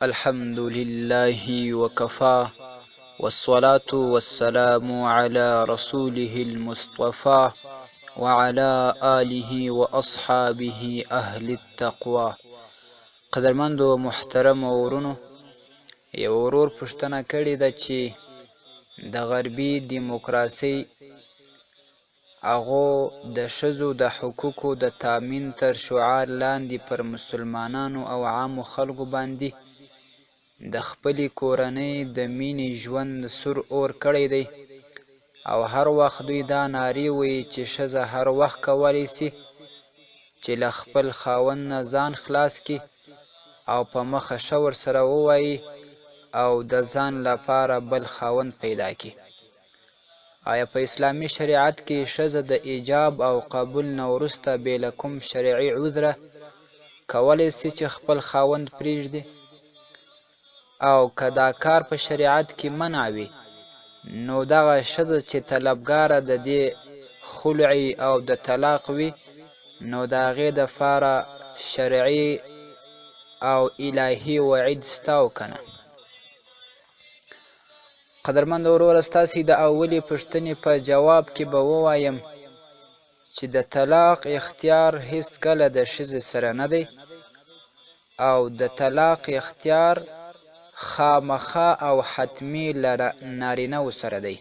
الحمد لله وكفى والصلاة والسلام على رسوله المصطفى وعلى آله وأصحابه أهل التقوى. قدرمندو محترمو ورونو، یو ورور پوښتنه کړې ده چې د غربي دیموکراسۍ هغو د ښځو د حقوقو د تامین تر شعار لاندې پر مسلمانانو او عامو خلکو باندې د خپلې کورنۍ د مینې ژوند سور اور کړی دی او هر وخت دوی دا نارې وهي چې ښځه هر وخت کولی سي چې له خپل خاوند نه ځان خلاص کړي او په مخه ښه ورسره ووايي او د ځان لپاره بل خاوند پیدا کړي. آیا په اسلامي شریعت کې ښځه د ایجاب او قبول نه وروسته بې له کوم شرعي عذره کولی سي چې خپل خاوند پریږدي؟ او که دا کار په شریعت کې منع وي نو دغه ښځه چې طلبګاره د دې خلعي او د طلاق وي نو د هغې دپاره شرعي او الهي وعید سته او که نه؟ قدرمند وروره، ستاسې د اولې پوښتنې په جواب کې به ووایم چې د طلاق اختیار هیڅکله د ښځې سره نه دی او د طلاق اختیار خامخا او حتمي له نارینه و سره دی.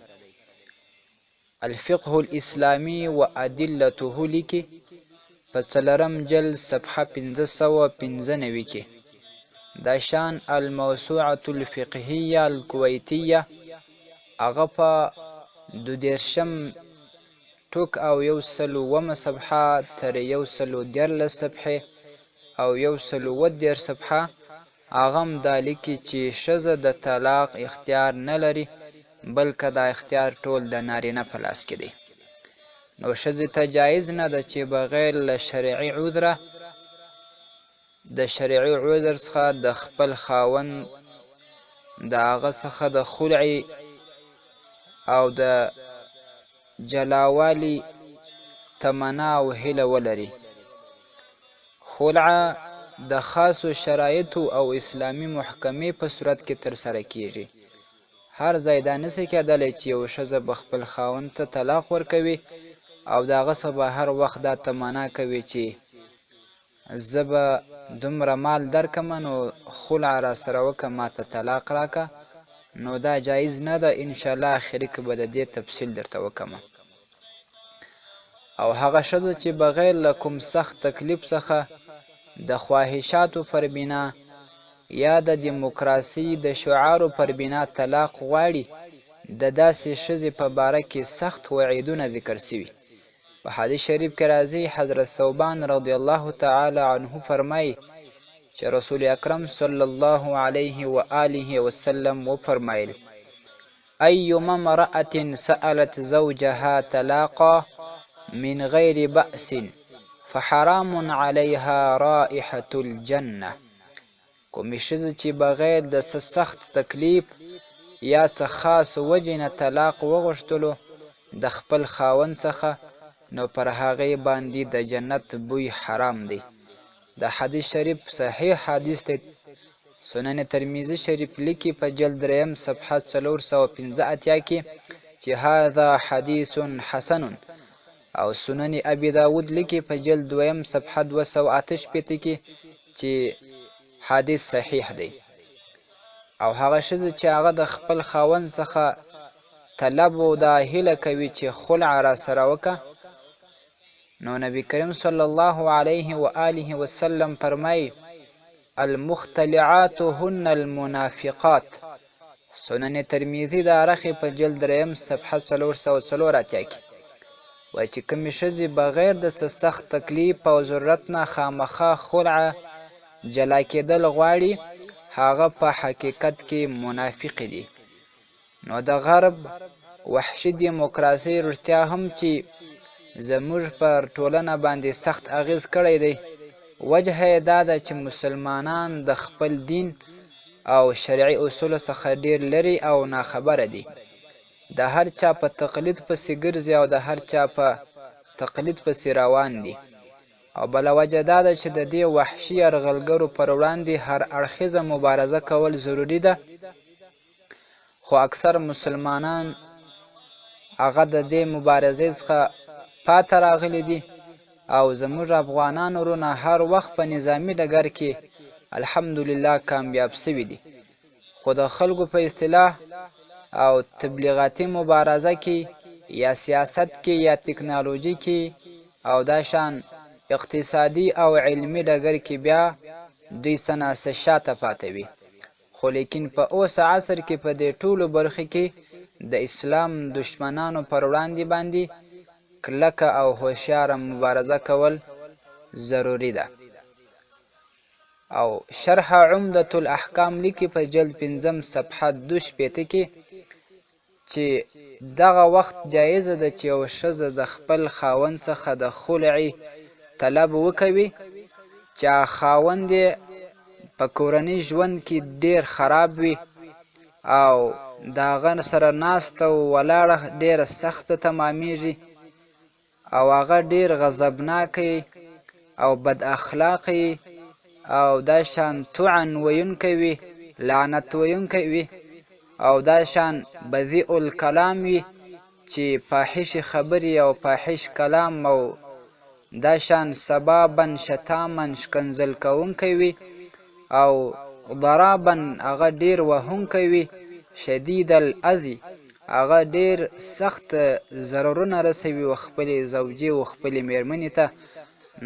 الفقه الاسلامي و ادلته لیکي په څلورم جلد صفحه 595 کې، دا شان الموسوعة الفقهیه الکویتیه هغه په 32 ټوک او 107 صفحه تر 113 صفحې او 137 صفحه هغه هم دا لیکي چې ښځه د طلاق اختیار نه لري، بلکه دا اختیار ټول د نارینه په لاس کې دی. نو ښځې ته جایز نه ده چې بغیر له شرعي عذره د شرعي عذر څخه د خپل خاوند د هغه څخه د خلعي او د جلاوالي تمنا او هیله ولري. خلع د خاصو شرایطو او اسلامي محکمې په صورت کې ترسره کیږي. هر ځای دا نسي کېدلی چې یو ښځه به خپل خاوند ته طلاق ورکوي او د هغه څخه به هر وخت دا تمنا کوي چې زه به دومره مال درکم نو خلع راسره وکه، ماته طلاق راکه، نو دا جایز نه ده. انشاءالله اخري کې به د دې تفصیل درته وکم. او هغه ښځه چې بغیر له کوم سخت تکلیف څخه د خواهشاتو پر بنا یا د دیموکراسۍ د شعارو پر بنا طلاق غواړي، د داسې ښځې په باره کې سخت وعیدونه ذکر سوي. په حدیث شریف کې راځي، حضرت ثوبان رضی الله تعالی عنه فرمایي چې رسول اکرم صلی الله علیه و آله وسلم وفرمایل: أيما امرأة سألت زوجها طلاقا من غير بأس فحرام عليها رائحة الجنة. کومې ښځې چې بغیر د څه سخت تکلیف یا څه خاص وجې نه طلاق وغوښتلو د خپل خاوند څخه، نو پر هغې باندې د جنت بوی حرام دی. د حدیث شریف صحیح حدیث دی. سنن ترمذي شریف لیکي په جلد دریم صفحه 485 کې چې هذا حدیث حسن، او سنن ابي داود لیکي په جلد دویم صفحه 268 کې چې حدیث صحیح دی. او هغه ښځه چې هغه د خپل خاوند څخه طلب او دا هیله کوي چې خلع راسره وکه، نو نبی کریم صلی الله علیه و آله وسلم فرمایي: المختلعات هن المنافقات. سنن ترمذي دا رخې په جلد دریم صفحه 484 کې وایي چې کومې ښځې بغیر د څه سخت تکلیف او ضرورت نه خامخا خلع جلا کېدل غواړي، هغه په حقیقت کې منافقې دي. نو د غرب وحشي دیموکراسۍ رښتیا هم چې زموږ پر ټولنه باندې سخت اغېز کړی دی، وجه یې دا ده چې مسلمانان د خپل دین او شرعي اصولو څخه ډېر لرې او ناخبره دي، د هر چا په تقلید پسې ګرځي او د هر چا په تقلید پسې روان دي. او بله وجه دا ده چې د دې وحشي یرغلګرو پر وړاندې هر اړخیزه مبارزه کول ضروري ده، خو اکثر مسلمانان هغه د دې مبارزې څخه پاته راغلي دي او زموږ افغانان ورونه هر وخت په نظامي ډګر کې الحمدلله کامیاب سوي دي، خو د خلکو په اصطلاح او تبلیغاتي مبارزه کې یا سیاست کې یا تکنالوژي کې او دا شان اقتصادي او علمي ډګر کې بیا دوی څه نا څه شاته پاته وي. خو لیکن په اوس عصر کې په دې ټولو برخو کې د اسلام دښمنانو پر وړاندې باندې کلکه او هوښیاره مبارزه کول ضروري ده. او شرح عمدة الاحکام لیکي په جلد پنځم صفحه 62 کې چې دغه وخت جایزه ده چې یو ښځه د خپل خاوند څخه د خلعي طلب وکوي چې خاوند یې په کورني ژوند کې ډیر خراب وي او د هغه سره ناسته او ولاړه ډیره سخته تمامیږي او هغه ډیر غضبناک او بد اخلاق او دا شان طعن ویونکی وي، لعنت ویونکی وي او دا شان بذیء الکلام وي چې فاحشې خبرې او فاحش کلام او دا شان سبابا شتاما ښکنځل کوونکی وي او ضرابا هغه ډیر وهونکی وي، شدید الاذی هغه ډیر سخت ضررونه رسوي و خپلې زوجې و خپلې میرمنې ته.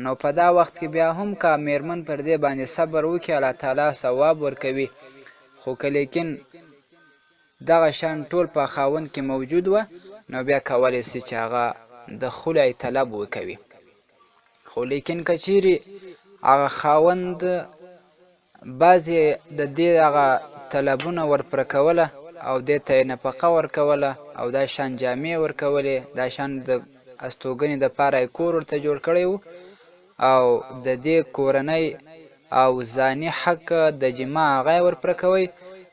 نو په دا وخت کې بیا هم که میرمن پر دې باندې صبر وکړي الله تعالی ثواب ورکوي، خو که لیکن دغه شان ټول په خاوند کې موجود وه نو بیا کولی سي چې هغه د خلع طلب وکوي. خو لیکن که چیرې هغه خاوند بعضې د دې هغه طلبونه ورپوره کوله او دې ته یې نفقه ورکوله او دا شان جامې ورکولې، دا شان د استوګنې دپاره یې کور ورته جوړ کړی و او د دې کورنۍ او ځاني حق د جماع هغه یې ورپوره کوی،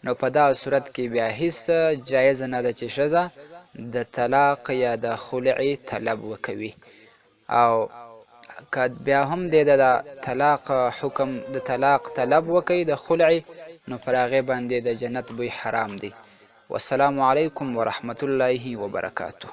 نو په دغه صورت کې بیا هیڅ جایزه نه ده چې ښځه د طلاق یا د خلعې طلب وکوي. او که بیا هم دی د طلاق حکم د طلاق طلب وکوي د خلعې، نو پر هغې باندې د جنت بوی حرام دی. والسلام علیکم ورحمت الله وبرکاته.